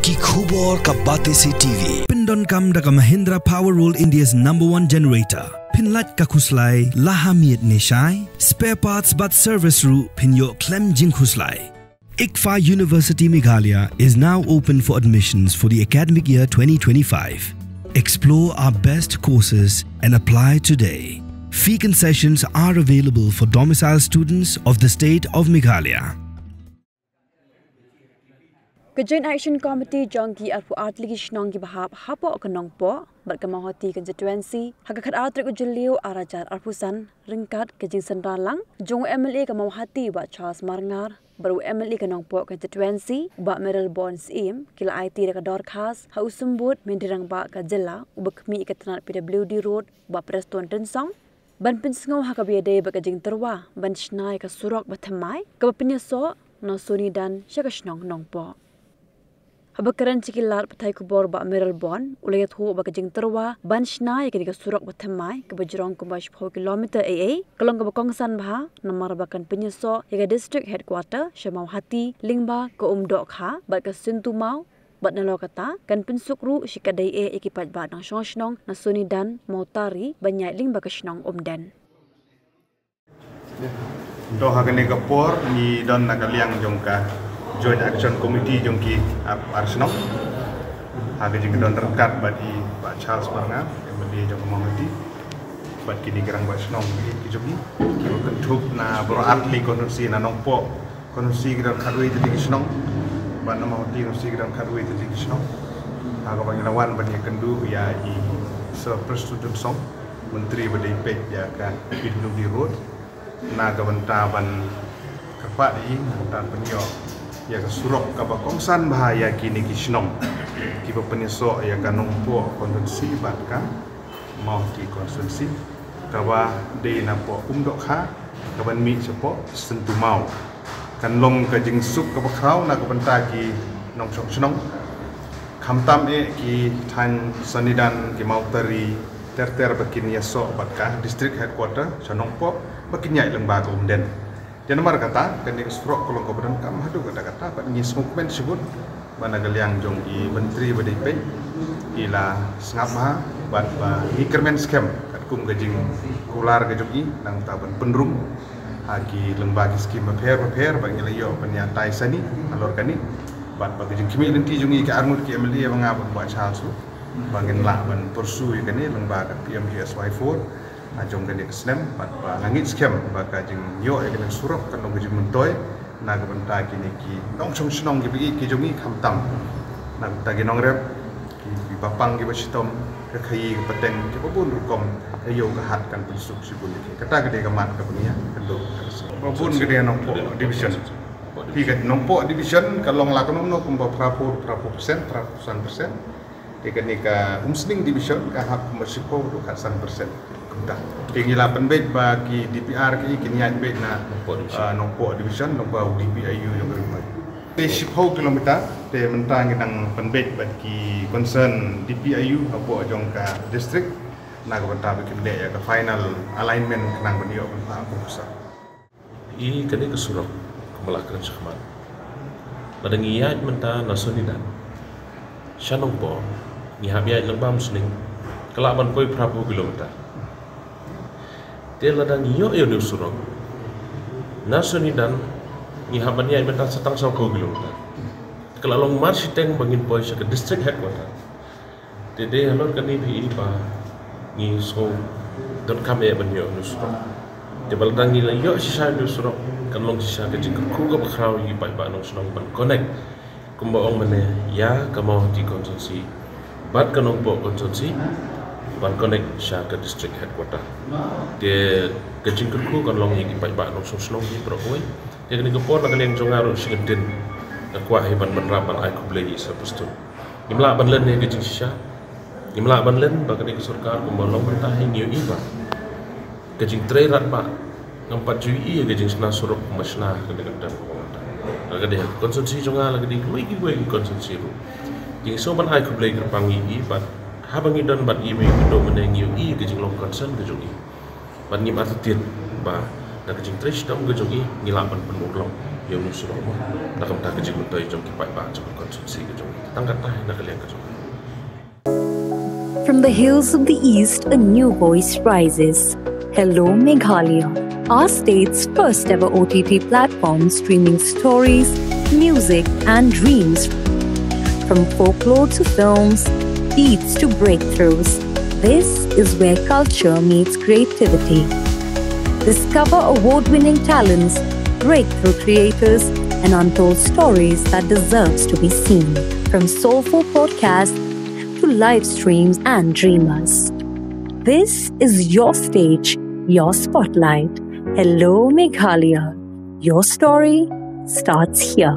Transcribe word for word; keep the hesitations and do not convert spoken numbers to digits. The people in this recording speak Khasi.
Ki khubor ka Batesi T V. Pyndonkam da ka Mahindra Power World, India's number one generator. Pynlait ka khuslai la ha miet ne shai. Spare parts bad service ruh pynïoh khlem jingkhuslai. ICFAI University Meghalaya is now open for admissions for the academic year twenty twenty-five. Explore our best courses and apply today. Fee concessions are available for domicile students of the state of Meghalaya. Ka Joint Action Committee jong ki arphew ar tylli ki shnong kiba hap hapoh ka Nongpoh bad ka Mawhati constituency ha ka khatar tarik u Jylliew ar hajar arphew san ryngkat ka jingsynran lang jong u M L A ka Mawhati Bah Charles Marngar bad u M L A ka Nongpoh constituency Bah Mayralborn Syiem ki la aiti da ka dorkhas ha u Symbud Myntri Rangbah ka Jylla uba khmih ïa ka tnat P W D Road Bah Prestone Tynsong ban pynsngew ha kaba ïadei bad ka jingtyrwa ban shna ïa ka surok ba thymmai kaba pynïasoh na Sonidan sha ka shnong Nongpoh. Haba kren sha ki lad pathai khubor Bah Mayralborn u la ïathuh ba ka jingtyrwa ban shna ïa kane ka surok ba thymmai kaba jrong kumba shiphew kilometer eiei ka long kaba kongsan bha namar ba kan pynïasoh ïa ka district headquarter sha Mawhati lyngba ka Umdohkha bad ka Syntumaw bad nalor kata kan pynsuk ruh shi katdei eh ïa ki paidbah nongshong shnong na Sonidan, Mawtari ban ïaid lyngba ka shnong Umden. To ha kane ka por ngi don na ka liang jong ka Joint Action Committee jong ki ar, ar shnong. Ha ka jingdon ryngkat bad i Bah Charles Marngar, M L A jong ka Mawhati. Bad kine ki rangbah shnong ki jong ngi kiba kynthup na baroh ar tylli ki constituency, na Nongpoh constituency ki don khatwei tylli ki shnong bad na Mawhati constituency ki don khatwei tylli ki shnong. Ha kaba ngi la wan ban ïakynduh ïa i Sir Prestone Tynsong, Myntri ba dei peit ïa ka P W D Road, na ka bynta ban kyrpad ïa i na ka bynta pynïoh ïa ka surok kaba kongsan bha ïa kine ki shnong kiba pynïasoh ïa ka Nongpoh constituency bad ka Mawhati constituency, kaba dei napoh Umdohkha kaban mih shapoh Syntumaw. Kan long ka jingsuk kaba khraw na ka bynta ki nongshong shnong, khamtam eh ki thaiñ Sonidan, ki Mawtari ter ter ba kin ïasoh bad ka district headquarter sha Nongpoh ba kin ïaid lyngba ka Umden. Te namar kata kane ka surok ka long kaba donkam haduh katta katta bad ngi sngewkmen shibun ba na ka liang jong i Myntri ba dei peit i la sngap bha bad ba ngi kyrmen skhem katkum ka jingkular ka jong i nangta ban pynrung ha ki lyngba ki skim bapher bapher ba ngi la ïoh ban ïatai sani halor kane bad ba ka jingkhmih lynti jong i ki arngut ki M L A ba nga bad Bah Charles ruh ba ngin lah ban pursue ïa kane lyngba ka P M G S Y four. Ha jong kane ka snem bad ba nga ngeit skhem ba ka jingïoh ïa kane ka surok kan long ka jingmyntoi na ka bynta kine ki nongshong shnong kiba ïeit ki jong ngi khamtam na ka bynta ki nongrep, ki, kiba pang kiba shitom, ka khaïi ka pateng, kiba bun rukom, ka ïew ka hat kan pynsuk shibun ïa ki. Kata ka dei ka mat kaba ngi ïakynduh. Ba bun ka dei Nongpoh division. Phi ka Nongpoh division ka long la ka nongno kumba phraphew, phraphew percent, phraphew san percent. Te kane ka Umsning division ka hap kumba shiphew haduh khatsan percent. Kumta. Te ngi la pynbeit ba ki D P R ki kin ïaid beit na Nongpoh division, ah, Nongpoh division lyngba u D P I U jong ka ri Khmer. Te shiphew kilometer te mynta ngi dang pynbeit bad ki concern D P I U hapoh jong ka district na ka bynta ba kin leh ïa ka final alignment khnang ban ïoh ban pha ha Kongsa. Ïa kane ka surok kumba la kren shakhmat. Lada ngi ïaid mynta na Sonidan sha Nongpoh ngi hap ïaid lyngba Umsning ka lah ban poi phraphew kilometer. Te lada ngi ïoh ïa une u surok na Sonidan ngi hap ban ïaid mynta sa tang sawphew kilometer. Ka la long mar shiteng ba ngin poi sha ka district headquarter. Te dei halor kane phi i ba ngi sngew donkam eh ban ïoh une u surok. Te ba lada ngi la ïoh shisha une u surok kan long shisha ka jingkyrkhu kaba khraw ïa ki paidbah nongshong ban connect kumba ong mynne ïa ka Mawhati constituency bad ka Nongpoh constituency ban connect sha ka district headquarter. Te ka jingkyrkhu kan long ïa ki paidbah nongshong shnong hi baroh kawei. Te kane ka por na ka liang jong nga ruh shi kyntien nga kwah hi ban bynrap ban ai khublei ïa i Sir Prestone. Ngim lah ban len ïa ka jingshisha. Ngim lah ban len ba kane ka sorkar kumba long mynta hi ngi ïohi ba ka jingtrei radbah ngam pat ju ïohi ïa ka jingshna surok kumba shna ha kane ka term kumba mynta. La ka dei ha ka constituency jong nga, la ka dei kiwei kiwei ki constituency ruh. Te ngi sngew ban ai khublei kyrpang ïa i bad haba ngi don bad i ba i kynduh mynne ngi ïohi ïa ka jinglong concern ka jong i. Bad ngim artatien ba da ka jingtrei shitom ka jong i ngi lah ban pynurlong ïa une u surok na ka bynta ka jingmyntoi jong ki paidbah jong ka constituency ka jong i. Tang katta hi na ka liang ka jong. From the hills of the East, a new voice rises. Hello, Meghalaya, our state's first ever O T T platform, streaming stories, music, and dreams. From folklore to films, beats to breakthroughs, this is where culture meets creativity. Discover award winning talents, breakthrough creators, and untold stories that deserves to be seen. From soulful podcasts to live streams and dreamers, this is your stage, your spotlight. Hello, Meghalaya. Your story starts here.